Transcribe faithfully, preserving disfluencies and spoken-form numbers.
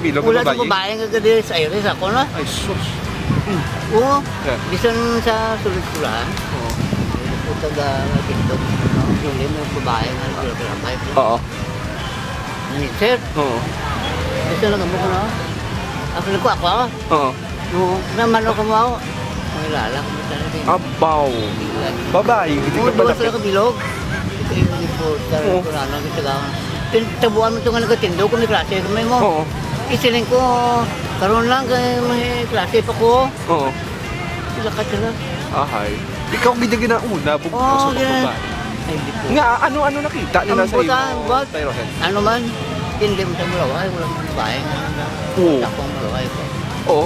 Bilog Wala nga sa babayi? Babae nga gadi sa Iris ako, no? Ay, sus. Oo. Yeah. Bisan sa sulod-sulahan. Oo. Ito ga tindog, no? Yung limo babae nga naglalakay. Oo. Ni sir, Oo. bisan lang mo ko, no? Ako lang ko, ako. Oo. No, naman ako mo. Ang lalak mo talaga. Abaw. Babayi, hindi Oo, ka duwa malaki. sila kabilog. Ito yung reporter, Oo. kung ano, ang tagaan. Tin-, tabuan mo ito nga nagkatindog, kung may klase, kung may mo. Oo. Isiling ko, karon lang, kay may klase pa ko. Oo. Sila ka sila. Ahay. Ikaw, gid ang ginauna, bug- Oo, sa yeah. babae. Ay, di po. Nga, ano-ano nakita nila Ang sa buta, imo, what? Tay Rohel? Ano man, hindi mo sa malaway, walang babae nga nag- Oo. Tapos ang malaway ko. Oo.